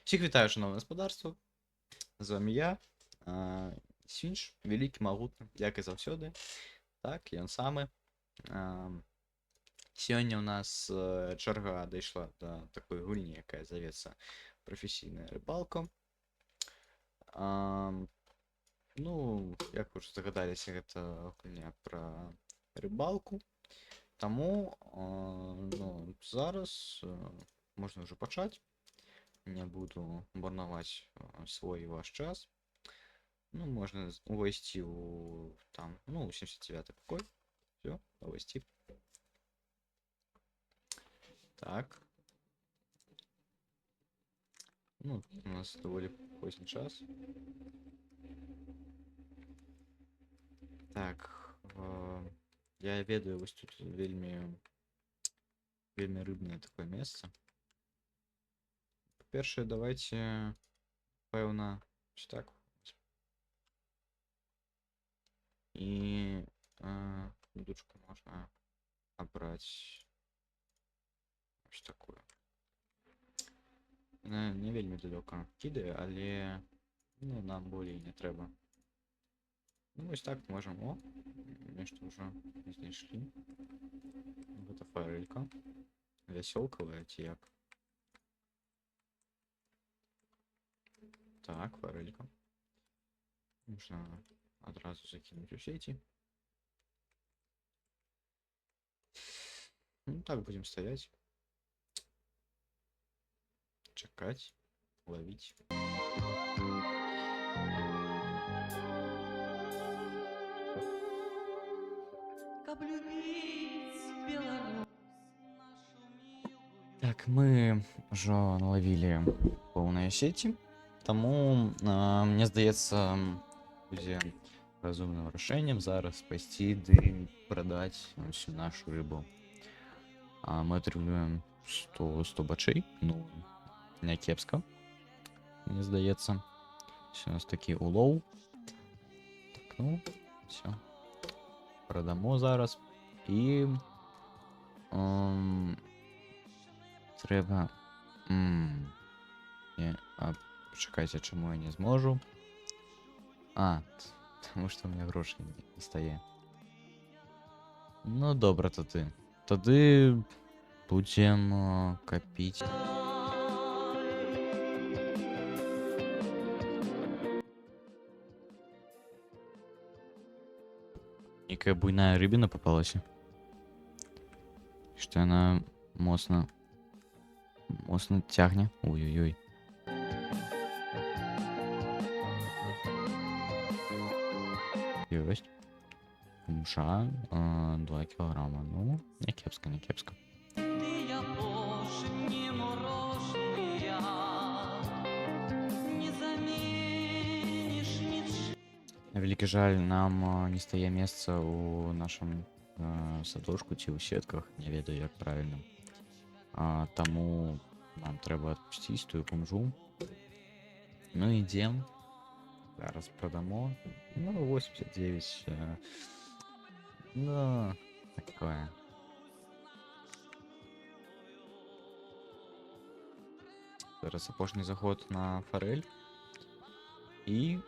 Всіх вітаю, шановне господарство. З вами я, Свінч, великий, могутний, як і завсёды. Так, ён самы. Сёння у нас чарга дайшла да такой гульні, якая завецца «Прафесійная рыбалка». Ну, як вы ўжо здагадаліся, гэта гульня пра рыбалку. Таму ну, зараз можна ўжо пачаць. Не буду марнаваць свой і ваш час. Ну, можна увайсці ў там, ну, 79 пакой. Всё, увайсці. Так. Ну, у нас доволі поздний час. Так, я ведаю, вось тут вельмі, вельмі рыбнае такое месца. Па-першае, давайте, пэўна, ось так. І удочку можна абраць ось такую. Яна не вельмі далёка кідае, але, ну, нам болей не трэба. Ну, вось так можам. О, нешта ўжо знайшлі. Гэта фарэлька. Вясёлкавая ці як? Так, фарэлька. Можна адразу закінуць у сеці. Ну, так будем стоять. Чакаць, ловить. Каб любіць Беларусь нашу мілую. Так, мы ўжо налавілі поўныя сеці, таму мне здаецца, будзе разумным рашэннем зараз пайсці ды прадаць усю нашу рыбу. Мы атрымліваем 100 бачэй, ну, не кепска, мне здаецца. Всё, у нас такі улоў. Так, ну, всё. Прадамо зараз. І трэба. Не, чакайце, чаму я не зможу? Таму што у меня грошай не стае. Ну, добра тады. Тады будзем капіць. Некая буйная рыбина попалась. Что она моцна, моцна цягне. Ой-ой-ой. Ёсць. Кумша, 2 килограмма. Ну, не кепска, не кепска. Ты апошні морожны я, не заменіш нічым. На вялікі жаль, нам не стае месца ў нашым садочку ці ў сетках, не ведаю, як правільна. Таму нам трэба адпусціць тую кумжу. Ну, ідзем. Зараз прадамо. Ну, 89. Ну, такое. Зараз апошні заход на форель. І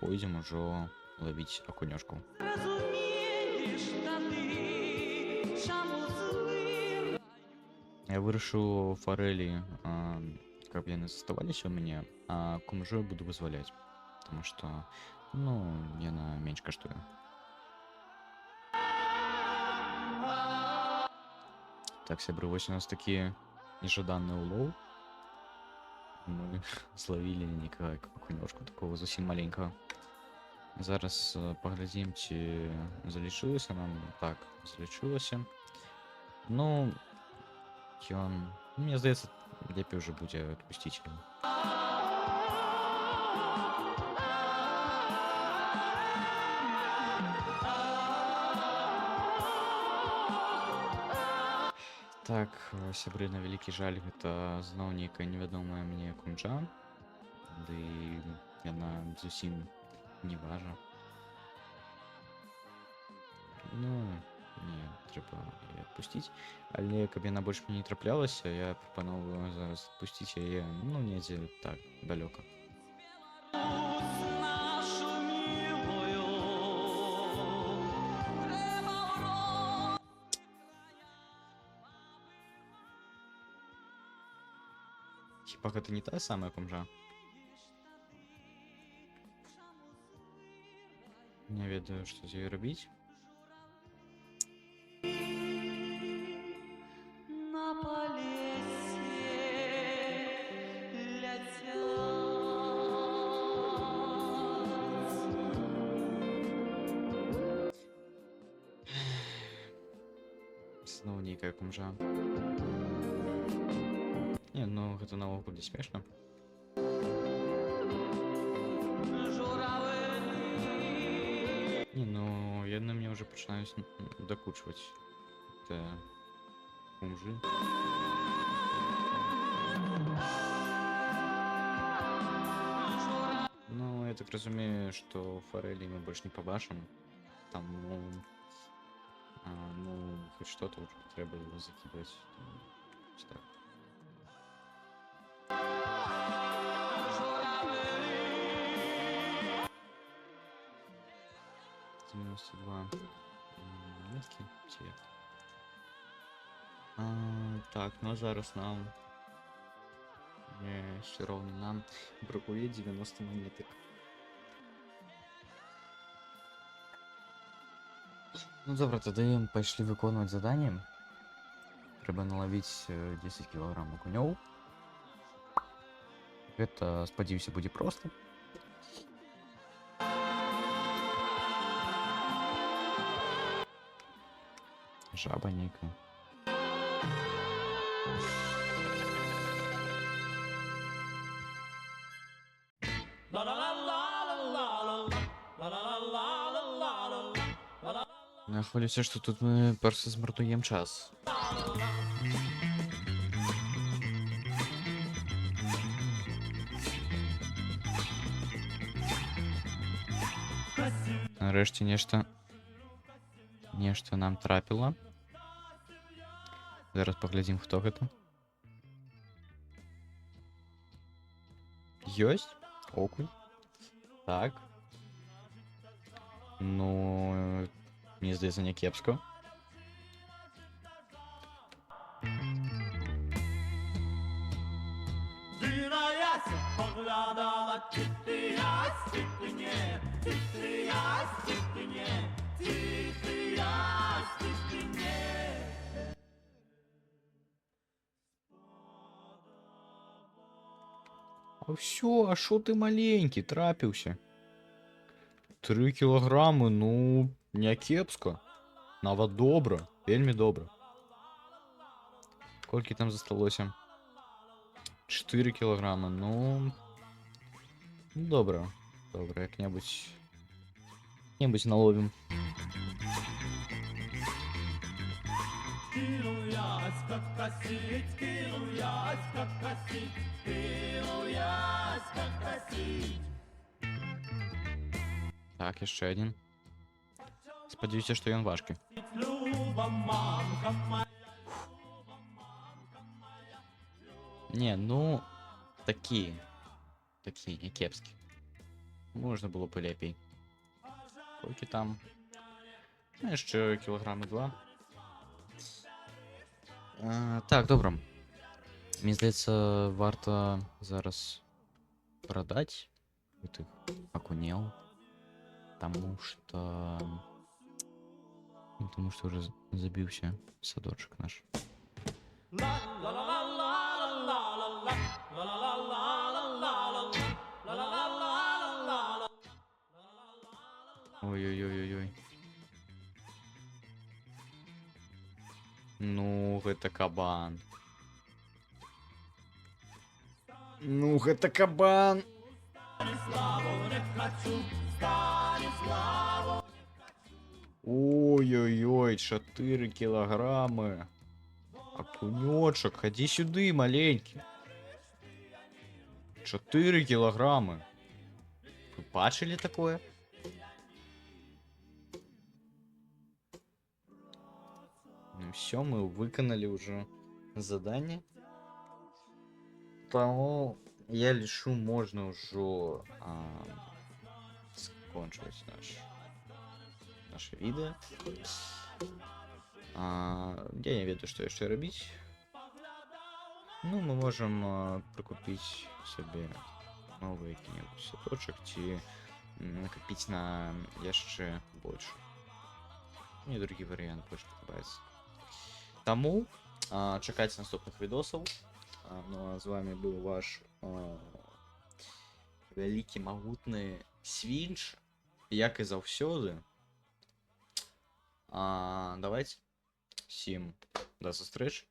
пойдзем ужо лавіць акунёшку. Разумееш тады, чаму злы Я вырашыў фарэлі, каб яны заставаліся ў мяне, а кумжу я буду вызваляць, потому что, ну, яна менш каштуе. Так, сябры, вось у нас такі нежаданны улоў. Мы злавілі некага акунёшку такого зусім маленькага. Зараз паглядзім, ці залічылася нам. Так, залічылася. Ну, ён, ну, мне здаецца, лепей ўжо будзе адпусціць яго. Так, сябры, на вялікі жаль, гэта зноў нейкая невядомая мне кумжа. Ды яна зусім не важа. Ну, Не, трэба яе адпусціць. Але каб яна больш мне не траплялася, я прапаноўваю зараз адпусціць яе, ну, недзе так, далёка. Русь нашу милую, треба в рот. Хіба гэта не тая самая кумжа? Не ведаю, што з ёй рабіць. На Полесье летят. Зноў нейкая кумжа. Не, ну гэта наогул не смешна. Журавли. Не, ну яны мне ўжо пачынаюць дакучваць. Гэта кумжы. Ну, я так разумею, што фарэлі мы больш не пабачым. Таму ну, хоць что-то ўжо трэба было закідваць. Таму ось так. Журавли. 92 монеткі, ці як? Так, ну а зараз нам не, все роўна нам бракуе 90 монетак. Ну добра, тады пайшлі выконваць заданне. Трэба налавіць 10 кілаграм акунёў. Гэта, спадзяюся, будзе проста. Жаба нейкая. Ну, я хвалюся, што тут мы проста змарнуем час. Нарэшце нешта нам трапіла. Зараз паглядзім, хто гэта. Ёсць окунь. Так. Ну, мне здаецца, не кепска. Ды на яся поглядала, ці ты ясь, ці ты не, ці ты ясь, ці ты не, ці ты ясь, ці ты не. А ўсё, а шо ты маленькі, трапіўся? 3 кілаграмы, ну, не кепска. Нават добра, вельмі добра. Колькі там засталося? 4 кілаграмы, ну добра. Добра, як-небудзь наловім. Кинул ясь, как косить, кинул ясь, как косить, кинул ясь, как косить. Так, яшчэ адзін. Спадзяюся, што ён важкі. Люба мамка моя. Не, ну, такі. Такі, не кепскі. Можна было б і лепей. Колькі там? Ну, яшчэ кілаграмы два. Так, добра. Мне здаецца, варта зараз прадаць гэтых акунеў. Таму што... Ну, таму што ўжо забіўся садочак наш. La la la la la la la la la la la la la la la la la la la. Ой-ой-ой-ой-ой. Ну, гэта кабан. Ну, гэта кабан. Славу не хочу, Станиславу. Ой-ой-ой, 4 кілаграмы. Акунёчак, хадзі сюды, маленькі. 4 кілаграмы. Вы бачылі такое? Усё, мы выканалі ўжо заданне. Таму я лічу, можна ўжо скончваць наша відэа. Я не ведаю, што яшчэ рабіць. Ну, мы можам прыкупіць сабе новы які-небудзь садочак ці накапіць на яшчэ больш. Мне другі варыянт больш падабаецца. Таму чакайце наступных відосаў. Ну а з вами быў ваш вялікі магутны Свінч, як і заўсёды. Давайте. Всім да сустрэчы.